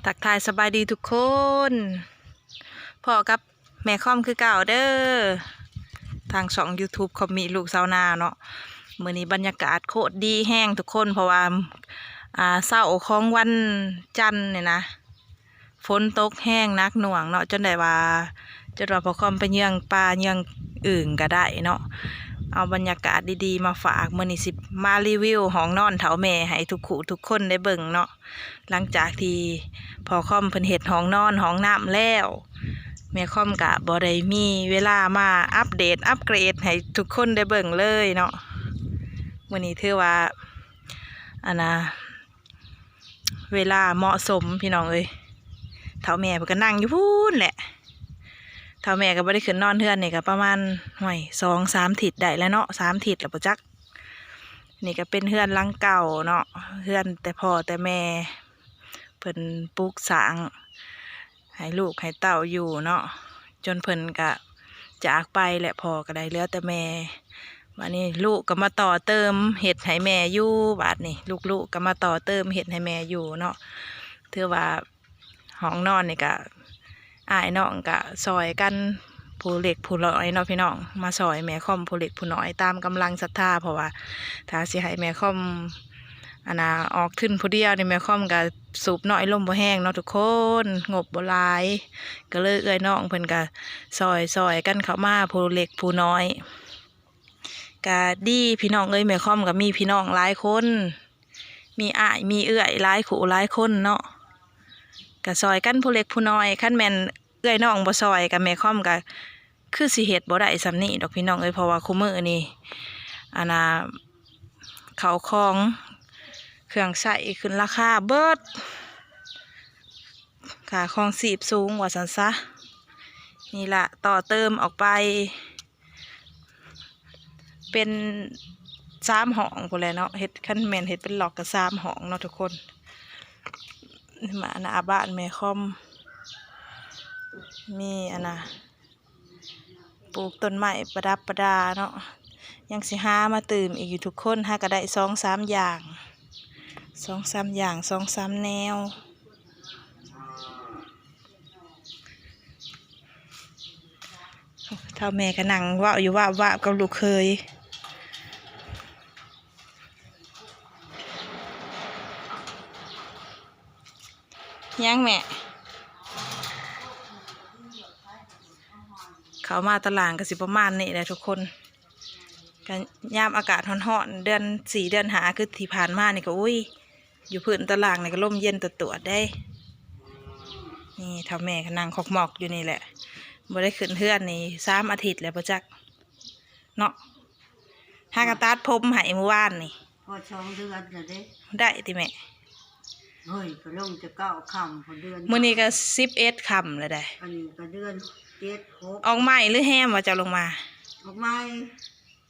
ທັກທາຍສະບາຍດີທຸກຄົນ ພໍ້ກັບແມ່ຄອມຄືເກົ່າເດີ້ ທາງຊ່ອງ YouTube ຄອມມີລູກຊາວນາເນາະ. ມື້ນີ້ບັນຍາກາດໂຄດດີແຮງທຸກຄົນ ເພາະວ່າ ອ່າ ເຊົ້າຂອງວັນຈັນນີ້ນະ ຝົນຕົກແຮງໜັກໜ່ວງເນາະ ຈົນໄດ້ວ່າ ຈົນວ່າພໍ່ຄອມໄປເຍືອງປາເຍືອງອຶ່ງກໍໄດ້ເນາະ. ເອົາບັນຍາກາດດີໆມາຝາກ ມື້ນີ້ຊິມາຣີວິວຫ້ອງນອນເຖົ້າແມ່ໃຫ້ທຸກຜູ້ທຸກຄົນໄດ້ເບິ່ງເນາະ. ຫຼັງຈາກທີ່ພໍ່ຄອມເພິ່ນເຮັດຫ້ອງນອນຫ້ອງນ້ຳແລ້ວ ແມ່ຄອມກະບໍ່ໄດ້ມີເວລາມາອັບເດດອັບເກຣດໃຫ້ທຸກຄົນໄດ້ເບິ່ງເລີຍເນາະ. ມື້ນີ້ຖືວ່າ ອັນນ່າ ເວລາເໝາະສົມພີ່ນ້ອງເອີຍ ເຖົ້າແມ່ເພິ່ນກໍນັ່ງຢູ່ພຸ້ນແຫຼະ. ເຖົ້າແມ່ກໍບໍ່ໄດ້ຂຶ້ນນອນເຮືອນນີ້ກໍປະມານ ຫ້ວຍ ສອງສາມທິດໄດ້ແລ້ວເນາະ ສາມທິດແລ້ວບໍ່ຈັກ. ນີ້ກໍເປັນເຮືອນຫຼັງເກົ່າເນາະ ເຮືອນແຕ່ພໍ່ແຕ່ແມ່ເພິ່ນປຸກສ້າງໃຫ້ລູກໃຫ້ເຕົ້າຢູ່ເນາະ ຈົນເພິ່ນກະຈາກໄປແຫຼະ ພໍ່ກໍໄດ້ເຫຼືອແຕ່ແມ່. ບາດນີ້ລູກກໍມາຕໍ່ເຕີມເຮັດໃຫ້ແມ່ຢູ່ ບາດນີ້ລູກໆກໍມາຕໍ່ເຕີມເຮັດໃຫ້ແມ່ຢູ່ເນາະ. ຖືວ່າ ຫ້ອງນອນນີ້ກະ ອ້າຍນ້ອງກະຊ່ອຍກັນ ຜູ້ເລັກຜູ້ນ້ອຍເນາະພີ່ນ້ອງ ມາຊ່ອຍແມ່ຄອມຜູ້ເລັກຜູ້ນ້ອຍຕາມກຳລັງສັດທາ ເພາະວ່າຖ້າຊິໃຫ້ແມ່ຄອມ ອັນນ່າ ອອກທຶນຜູ້ດຽວນີ້ ແມ່ຄອມກະສູບນ້ອຍລົມບໍ່ແຮງເນາະທຸກຄົນ ງົບບໍ່ຫຼາຍ ກໍເລີຍເອື້ອຍນ້ອງເພິ່ນກະຊ່ອຍໆກັນເຂົ້າມາ ຜູ້ເລັກຜູ້ນ້ອຍ. ກະດີພີ່ນ້ອງເອີຍ ແມ່ຄອມກະມີພີ່ນ້ອງຫຼາຍຄົນ ມີອ້າຍມີເອື້ອຍຫຼາຍຄູ່ຫຼາຍຄົນເນາະ ກະຊ່ອຍກັນຜູ້ເລັກຜູ້ນ້ອຍ. ຄັນແມ່ນເອື້ອຍນ້ອງບໍ່ຊ່ອຍ ກະແມ່ຄອມກະຄືຊິເຮັດບໍ່ໄດ້ສ່ຳນີ້ດອກພີ່ນ້ອງເອີຍ ເພາະວ່າຄູ່ມື້ນີ້ ອັນນ່າ ເຂົ້າຂອງເຄື່ອງໃຊ້ຂຶ້ນລາຄາເບິດ ຄ່າຄອງຊີບສູງວ່າຊັ້ນຊະ. ນີ້ລະ ຕໍ່ເຕີມອອກໄປ ເປັນສາມຫ້ອງພຸ້ນແຫຼະເນາະ ເຮັດ ຄັນແມ່ນເຮັດເປັນລັອກກໍສາມຫ້ອງເນາະທຸກຄົນ. ມາໜ້າບ້ານແມ່ຄອມ ມີອັນນ່າ ປູກຕົ້ນໄມ້ປະດັບປະດາເນາະ ຍັງຊິຫາມາຕື່ມອີກຢູ່ທຸກຄົນ ຫາກໍໄດ້ສອງສາມຢ່າງ ສອງສາມຢ່າງ ສອງສາມແນວ. ເຖົ້າແມ່ກໍນັ່ງເວົ້າຢູ່ວາບໆກັບລູກເຂີຍ. ຫຍັງແມ່? ເຂົ້າມາຕະຫຼາງກໍຊິປະມານນີ້ແຫຼະທຸກຄົນ. ກໍຍາມອາກາດຮ້ອນໆ ເດືອນສີ່ເດືອນຫ້າ ຄືທີ່ຜ່ານມານີ້ກໍ ໂອ້ຍ ຢູ່ພື້ນຕະຫຼາງນີ້ກໍລົມເຢັນຕະຕວດເດ້. ນີ້ເຖົ້າແມ່ກໍນັ່ງຂອກໝອກຢູ່ນີ້ແຫຼະ ບໍ່ໄດ້ຂຶ້ນເຮືອນນີ້ສາມອາທິດແລ້ວບໍ່ຈັກເນາະ. ຫາກໍຕັດຜົມໃຫ້ມື້ວານນີ້ ພໍສອງເດືອນແລ້ວເດ້. ໄດ້ຕິແມ່? ເຮີ້ຍ ກໍລົງແຕ່ເກົ້າຄ່ຳພຸ້ນ ເດືອນ ມື້ນີ້ກໍສິບເອັດຄ່ຳແລ້ວໃດ໋. ອັນນີ້ກໍເດືອນເຈັດ ຫົກ ອອກໃໝ່ຫຼືແຮມວ່າເຈົ້າລົງມາ? ອອກໃໝ່.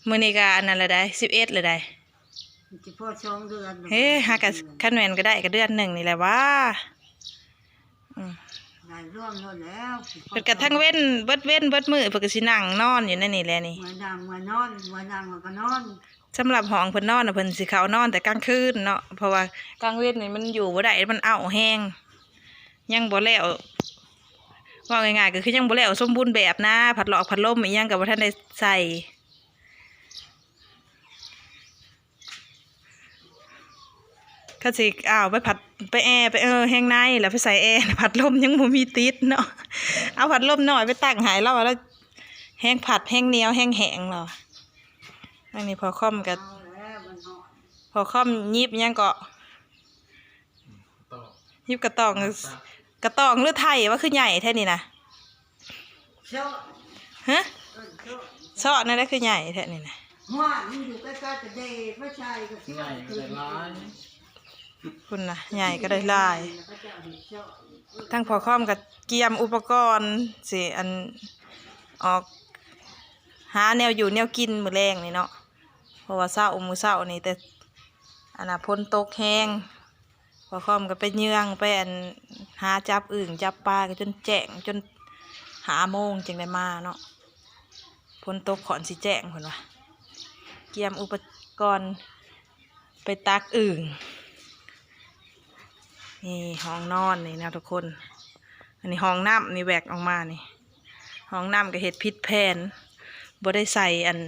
ມື້ນີ້ກໍອັນນັ້ນແລ້ວໃດ໋ ສິບເອັດແລ້ວໃດ໋. ມັນຊິພໍສອງເດືອນ ເຮ ຫາກໍ ຄັນແມ່ນກໍໄດ້ກໍເດືອນໜຶ່ງນີ້ແຫຼະຫວາ. ອືມ ໄດ້ລວມໂລດແລ້ວ ເພິ່ນກໍທັງເວັນ ເບິດເວັນເບິດມື້ ເພິ່ນກໍຊິນັ່ງນອນຢູ່ໃນນີ້ແຫຼະນີ້ ເມື່ອນັ່ງເມື່ອນອນ ເມື່ອນັ່ງແລ້ວກໍນອນ. ສຳລັບຫ້ອງເພິ່ນນອນນະ ເພິ່ນຊິເຂົ້ານອນແຕ່ກາງຄືນເນາະ ເພາະວ່າກາງເວັນນີ້ມັນຢູ່ບໍ່ໄດ້ ມັນເອົ້າແຮງ ຍັງບໍ່ແລ້ວ ເວົ້າງ່າຍໆກໍຄືຍັງບໍ່ແລ້ວສົມບູນແບບນະ ພັດລອກພັດລົມອີ່ຫຍັງກໍບໍ່ທັນໄດ້ໃສ່. ຄັນຊິເອົາໄປພັດ ໄປແອ ໄປເອີແຮງໃນ ແລ້ວໄປໃສ່ແອ ພັດລົມຍັງບໍ່ມີຕິດເນາະ ເອົາພັດລົມນ້ອຍໄປຕັ້ງໃຫ້ລາວວ່າ ແຮງພັດແຮງໜຽວແຮງແຫ້ງລາວ. ອັນນີ້ພໍ່ຄອມກໍ ພໍ່ຄອມຫຍິບຫຍັງເກາະ ຫຍິບກະຕ່ອງ ກະຕ່ອງຫຼືໄຖວະ ຄືໃຫຍ່ແທ້ນີ້ນະ? ເຊາະ ຮະ ເອີ້ນເຊາະ ເຊາະແນວໃດຄືໃຫຍ່ແທ້ນີ້ນະ? ຫ້ວຍ ມັນຢູ່ໃກ້ໆກະເດດມາໃສ່ກໍເຊາະ ໃຫຍ່ກໍໄດ້ຫຼາຍ ພຸ້ນນະ ໃຫຍ່ກໍໄດ້ຫຼາຍ. ທາງພໍ່ຄອມກໍກຽມອຸປະກອນຊິ ອັນ ອອກຫາແນວຢູ່ແນວກິນມື້ແລງນີ້ເນາະ ເພາະວ່າເຊົ້າ ມື້ເຊົ້ານີ້ແຕ່ ອັນນ່າ ຝົນຕົກແຮງ ພໍ່ຄອມກໍໄປເຍືອງ ໄປ ອັນ ຫາຈັບອຶ່ງຈັບປາ ກໍຈົນແຈ້ງ ຈົນຫ້າໂມງຈຶ່ງໄດ້ມາເນາະ. ຝົນຕົກຂ້ອນຊິແຈ້ງ ເພິ່ນວ່າ ກຽມອຸປະກອນໄປຕັກອຶ່ງ. ນີ້ຫ້ອງນອນນີ້ນະທຸກຄົນ. ອັນນີ້ຫ້ອງນ້ຳນີ້ແຫວກອອກມານີ້. ຫ້ອງນ້ຳກໍເຮັດຜິດແຜນ ບໍ່ໄດ້ໃສ່ອັນ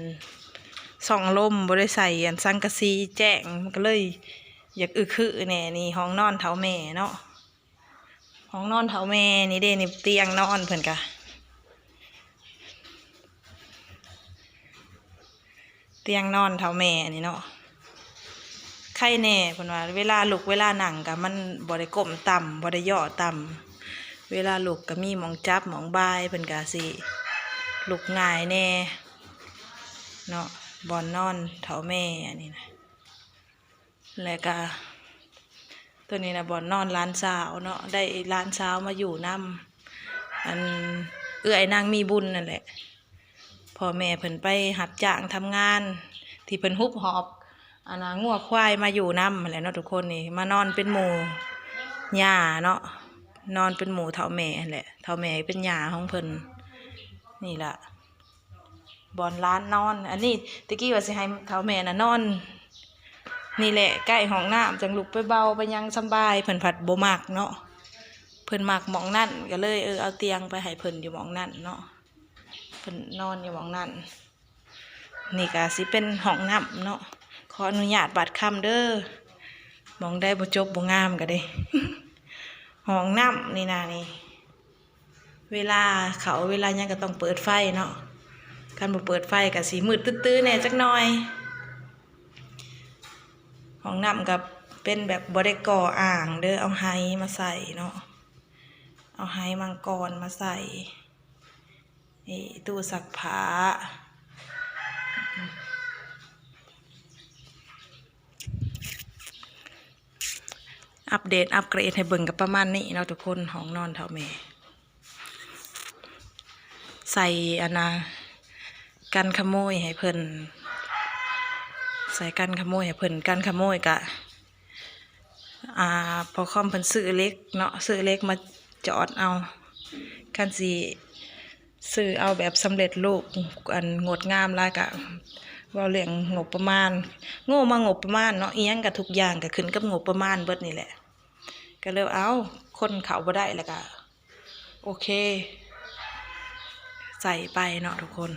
ຊ່ອງລົມ ບໍ່ໄດ້ໃສ່ອັນສັງກະສີແຈ້ງ ມັນກໍເລີຍຢາກອຶກຄຶແດ່. ນີ້ຫ້ອງນອນເຖົ້າແມ່ເນາະ. ຫ້ອງນອນເຖົ້າແມ່ນີ້ເດ້ ນີ້ຕຽງນອນເພິ່ນກະ ຕຽງນອນເຖົ້າແມ່ນີ້ເນາະ ໄຄແດ່ເພິ່ນວ່າ ເວລາລຸກເວລານັ່ງກະມັນບໍ່ໄດ້ກົ້ມຕ່ຳ ບໍ່ໄດ້ຍໍ່ຕ່ຳ ເວລາລຸກກະມີໝ່ອງຈັບໝ່ອງບາຍ ເພິ່ນກະຊິລຸກງ່າຍແດ່ເນາະ. ບ່ອນນອນເຖົ້າແມ່ອັນນີ້ນະ. ແລ້ວກະໂຕນີ້ນະ ບ່ອນນອນຫຼານສາວເນາະ ໄດ້ຫຼານສາວມາຢູ່ນຳ ອັນເອື້ອຍນາງມີບຸນນັ້ນແຫຼະ. ພໍ່ແມ່ເພິ່ນໄປຮັບຈ້າງທຳງານ ທີ່ເພິ່ນຮຸບຫອບອັນນ່າງົວຄວາຍມາຢູ່ນຳຫັ້ນແຫຼະເນາະທຸກຄົນ. ນີ້ມານອນເປັນໝູ່ຍ່າເນາະ ນອນເປັນໝູ່ເຖົ້າແມ່ຫັ້ນແຫຼະ ເຖົ້າແມ່ເປັນຍ່າຂອງເພິ່ນ. ນີ້ລະ ບ່ອນຫຼານນອນ. ອັນນີ້ແຕ່ກີ້ວ່າຊິໃຫ້ເຖົ້າແມ່ນະນອນນີ້ແຫຼະ ໃກ້ຫ້ອງນ້ຳ ຈັ່ງລຸກໄປເບົາໄປຫຍັງສຳບາຍ. ເພິ່ນພັດບໍ່ມັກເນາະ ເພິ່ນມັກໝ່ອງນັ້ນ ກໍເລີຍ ເອີ ເອົາຕຽງໄປໃຫ້ເພິ່ນຢູ່ໝ່ອງນັ້ນເນາະ ເພິ່ນນອນຢູ່ໝ່ອງນັ້ນ. ນີ້ກໍຊິເປັນຫ້ອງນ້ຳເນາະ ຂໍອະນຸຍາດບາດຄຳເດີ ໝ່ອງໃດບໍ່ຈົບບໍ່ງາມກໍເດ້. ຫ້ອງນ້ຳນີ້ນະ ນີ້ ເວລາເຂົ້າເວລາຫຍັງກໍຕ້ອງເປີດໄຟເນາະ ຄັນບໍ່ເປີດໄຟກໍຊິມືດຕຶດໆແດ່ຈັກໜ່ອຍ. ຫ້ອງນ້ຳກໍເປັນແບບບໍ່ໄດ້ກໍ່ອ່າງເດີ ເອົາໄຮມາໃສ່ເນາະ ເອົາໄຮມັງກອນມາໃສ່. ນີ້ຕູ້ຊັກຜ້າ ອັບເດດອັບເກຣດໃຫ້ເບິ່ງກໍປະມານນີ້ເນາະທຸກຄົນ. ຫ້ອງນອນເຖົ້າແມ່ ໃສ່ອັນນ່າ ກັນຂະໂມຍໃຫ້ເພິ່ນ ໃສ່ກັນຂະໂມຍໃຫ້ເພິ່ນ ກັນຂະໂມຍກະ ອ່າ ພໍ່ຄອມເພິ່ນຊື້ເຫຼັກເນາະ ຊື້ເຫຼັກມາຈອດເອົາ. ຄັນຊິຊື້ເອົາແບບສຳເລັດຮູບ ອັນງົດງາມຫຼາຍກະເວົ້າເລື່ອງງົບປະມານ ໂງ່ມາງົບປະມານເນາະ ອີ່ຫຍັງກະທຸກຢ່າງກະຂຶ້ນກັບງົບປະມານເບິດນີ້ແຫຼະ. ກະເລີຍເອົາ ຄົນເຂົ້າບໍ່ໄດ້ລະກະ ໂອເຄ ໃສ່ໄປເນາະທຸກຄົນ.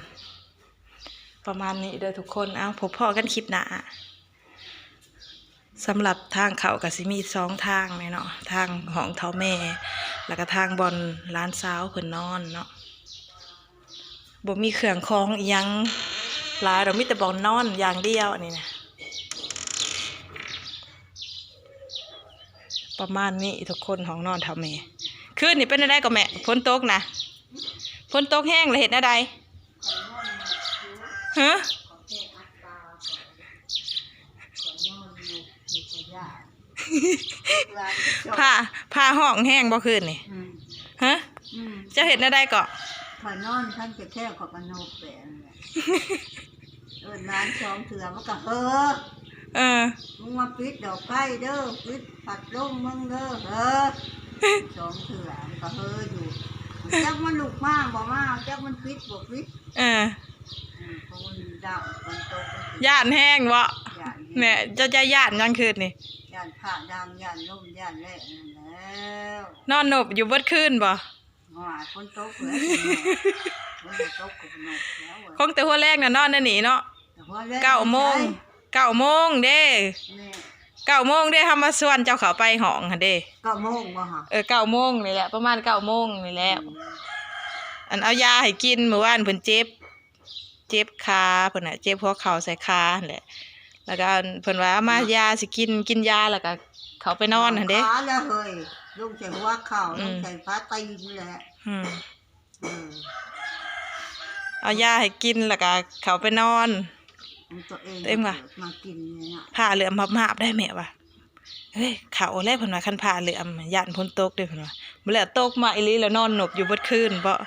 ປະມານນີ້ເດີທຸກຄົນ ເອົາ ພົບພໍ້ກັນຄລິບໜ້າ. ສຳລັບທາງເຂົ້າກະຊິມີສອງທາງແຫຼະເນາະ ທາງຫ້ອງເຖົ້າແມ່ ແລ້ວກະທາງບ່ອນຫຼານສາວເພິ່ນນອນເນາະ. ບໍ່ມີເຄື່ອງຂອງອີ່ຫຍັງຫຼາຍດອກ ມີແຕ່ບ່ອນນອນຢ່າງດຽວ ອັນນີ້ນະ. ປະມານນີ້ທຸກຄົນ ຫ້ອງນອນເຖົ້າແມ່. ຄືນນີ້ເປັນແນວໃດກໍແມ່? ຝົນຕົກນະ ຝົນຕົກແຮງລະເຮັດແນວໃດ? ຮະ? ພາ ພາຮ້ອງແຮງບໍ່ຄືນນີ້? ຮະ? ເຈົ້າເຮັດແນວໃດເກາະ? ຂ້ອຍນອນຄັນຈະແທ້ ຂ້ອຍກໍນົບແປງແຫຼະ ເອີ້ນຫຼານສອງເທື່ອມັນກໍເຮີ. ເອີ ມຶງມາປິດດອກໄຟເດີ ປິດພັດລົມມຶງເດີ ເຮີ ສອງເທື່ອມັນກໍເຮີຢູ່. ຈັກມັນລຸກມາບໍ່ມາ ຈັກມັນປິດບໍ່ປິດ. ເອີ ເອີ ເພາະມັນດາວ ຝົນຕົກ ຢ້ານແຮງເບາະ? ຢ້ານແຮງ. ແມ່ ເຈົ້າ ເຈົ້າຢ້ານຫຍັງຄືນນີ້? ຢ້ານຟ້າດັງ ຢ້ານລົມ ຢ້ານແລ້ງນັ້ນແລ້ວ. ນອນນົບຢູ່ເບິດຄືນບໍ່? ໂອ້ຍ ຝົນຕົກເລີຍ ຝົນຕົກກໍບໍ່ນົບແລ້ວເວີຍ. ຄົງແຕ່ຫົວແລງນະນອນແນວນີ້ເນາະ ຫົວແລງ ເກົ້າໂມງ ໃສ ເກົ້າໂມງເດ້ ນີ້ ເກົ້າໂມງເດ້ ເຮົາມາຊວນເຈົ້າເຂົ້າໄປຫ້ອງຫັ້ນເດ້ ເກົ້າໂມງບໍ່ຫະ? ເອີ ເກົ້າໂມງນີ້ແຫຼະ ປະມານເກົ້າໂມງນີ້ແຫຼະ. ອືມ ອັນເອົາຢາໃຫ້ກິນ ມື້ວານເພິ່ນເຈັບ ເຈັບຂາເພິ່ນນະ ເຈັບຫົວເຂົ່າໃສ່ຂາຫັ້ນແຫຼະ ແລ້ວກໍເພິ່ນວ່າ ເອົາມາຢາຊິກິນ ກິນຢາແລ້ວກໍເຂົ້າໄປນອນຫັ້ນເດ້. ຂາແລ້ວເຮີ້ຍ ລົງໃສ່ຫົວເຂົ່າ ອືມ ລົງໃສ່ຂາຕີນແຫຼະ. ອືມ ເອີ ເອົາຢາໃຫ້ກິນແລ້ວກໍເຂົ້າໄປນອນ. ຕົວເອງ ຕົວເອງວ່າ ມາກິນນີ້ນະ ຜ້າເຫຼືອມຫາບໆໄດ້ແມ່ວ່າ. ເອີຍ ເຂົ້າແລ້ວເພິ່ນວ່າ ຄັນຟ້າເຫຼືອມ ຢ້ານຝົນຕົກເດ້ເພິ່ນວ່າ. ບໍ່ແລ້ວຕົກມາອີ່ຫຼີ ແລ້ວນອນນົບຢູ່ເບິດຄືນເບາະ?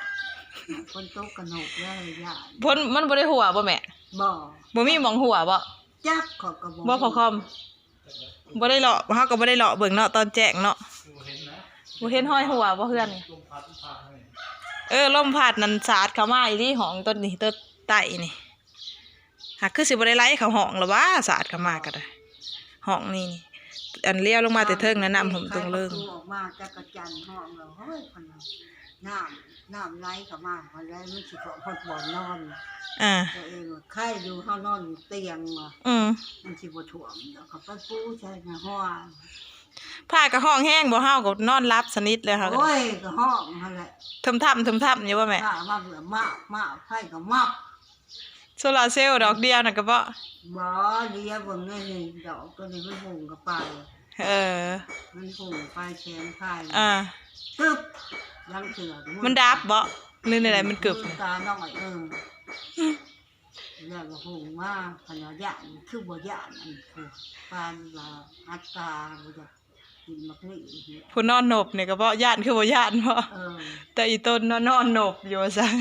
ຝົນຕົກກໍນົບແລ້ວ ຢ້ານ. ຝົນມັນບໍ່ໄດ້ຮົ່ວບໍ່ແມ່? ບໍ່ ບໍ່ມີໝ່ອງຮົ່ວບໍ່? ຈັກ ຂ້ອຍກໍບໍ່ ບໍ່ພໍຄອມ ບໍ່ໄດ້ເລາະ ເຮົາກໍບໍ່ໄດ້ເລາະເບິ່ງເນາະ ຕອນແຈ້ງເນາະ. ບໍ່ເຫັນຮອຍຮົ່ວບໍ່ເຮືອນນີ້? ເອີ ລົມພັດນັ້ນສາດເຂົ້າມາອີ່ຫຼີ ຫ້ອງໂຕນີ້ ໂຕໃຕ້ນີ້ ຫາກຄືຊິບໍ່ໄດ້ໄຫຼເຂົ້າຫ້ອງລະຫວາ ສາດເຂົ້າມາກໍໄດ້. ຫ້ອງນີ້ນີ້ ອັນ ລຽວລົງມາແຕ່ເທິງນະ ນ້ຳຫົ່ມຕົງເລີງ. ໄຟປະຕູອອກມາ ຈັກກະຈັນຮ້ອງແລ້ວ ໂອ້ຍ ເພິ່ນວ່າ ນ້ຳ ນ້ຳໄຫຼເຂົ້າມາ ເພິ່ນວ່າມັນຊິເຂົ້າຮອດບ່ອນນອນ. ອ່າ ຕົວເອງວ່າໄຄຢູ່ ເຮົານອນຕຽງວ່າ ອືມ ມັນຊິບໍ່ຖ້ວມດອກ ເຂົາໄປປູໃສ່ໜ້າຫົວ. ພາກະຮ້ອງແຮງບໍ່ ເຮົາກໍນອນຫຼັບສະໜິດແລ້ວ ເຮົາກໍ ໂອ້ຍ ກໍຮ້ອງຫັ້ນແຫຼະ ທຳໆ ທຳໆ ຢູ່ບໍ່ແມ່? ພາກມາເບືອມາບ ມາບ ໄຟກໍມັບ. ໂຊລາເຊວດອກດຽວນັ້ນກໍບໍ່? ບໍ່ ດຽວເບິ່ງໃນນີ້ ດອກຕົວນີ້ມັນຮຸ່ງກໍໄປ. ເອີ ມັນຮຸ່ງໄປແສງໄຟ ອ່າ ຕຶບ ລາງເທື່ອກໍ ມັນດັບບໍ່ ຫຼືແນວໃດ? ມັນກຶບ ຕານ້ອຍ ເອີ ແລ້ວກໍຮຸ່ງມາ ຄັນວ່າຢ້ານຄືບໍ່ຢ້ານ ອັນຜູ້ປານວ່າອັດຕາບໍ່ຢາກ ກິນໝາກລີ້ ຜູ້ນອນນົບນີ້ກໍບໍ່ຢ້ານ ຄືບໍ່ຢ້ານບໍ່? ເອີ ແຕ່ອີຕົນນະ ນອນນົບຢູ່ວ່າຊັ້ນ.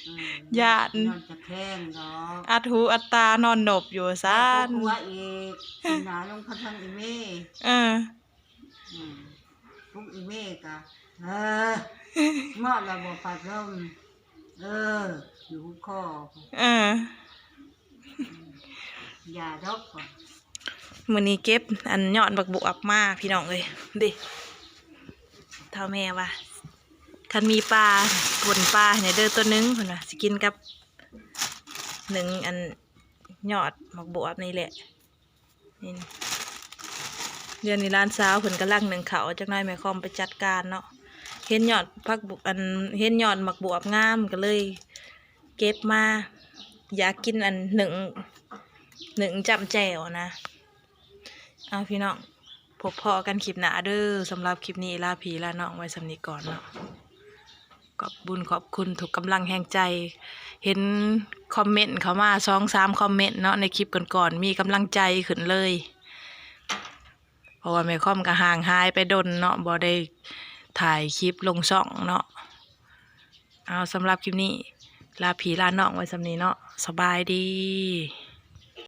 ເອີ ຢ້ານ ນອນຕະແຄງດອກ ອັດຫູອັດຕາ ນອນນົບຢູ່ວ່າຊັ້ນ. ແລ້ວກໍກົວອີກ ໜ້າລົງຄັນທາງອີເມ. ເອີ ອືມ ປຸກອີເມກໍ ເອີ ເມາະແລ້ວບໍ່ປາດລົມ. ເອີ ຢູ່ຄອ ເອີ ຢ່າດອກ. ມື້ນີ້ເກັບອັນຍອດບັກບວບມາພີ່ນ້ອງເອີຍ ເດ້ ເຖົ້າແມ່ວ່າ ຄັນມີປາ ປົ່ນປາໃຫ້ແດ່ເດີຕົວໜຶ່ງ ເພິ່ນວ່າ ຊິກິນກັບໜຶ້ງອັນຍອດບັກບວບນີ້ແຫຼະ. ນີ້ ດຽວນີ້ຫຼານສາວເພິ່ນກຳລັງໜຶ້ງເຂົ້າ ຈັກໜ້ອຍແມ່ຄອມໄປຈັດການເນາະ. ເຫັນຍອດຜັກບ- ອັນ ເຫັນຍອດໝາກບວບງາມກໍເລີຍເກັບມາ ຢາກກິນອັນໜຶ້ງ ໜຶ້ງຈ້ຳແຈ່ວນະ. ເອົາ ພີ່ນ້ອງ ພົບພໍ້ກັນຄລິບໜ້າເດີ. ສຳລັບຄລິບນີ້ລາພີ່ລານ້ອງໄວ້ສ່ຳນີ້ກ່ອນເນາະ. ຂອບບຸນຂອບຄຸນທຸກກຳລັງແຮງໃຈ ເຫັນຄອມເມັນເຂົ້າມາສອງສາມຄອມເມັນເນາະ ໃນຄລິບກ່ອນໆ ມີກຳລັງໃຈຂຶ້ນເລີຍ ເພາະວ່າແມ່ຄອມກໍຫ່າງຫາຍໄປດົນເນາະ ບໍ່ໄດ້ຖ່າຍຄລິບລົງຊ່ອງເນາະ. ເອົາ ສຳລັບຄລິບນີ້ລາພີ່ລານ້ອງໄວ້ສ່ຳນີ້ເນາະ ສະບາຍດີ.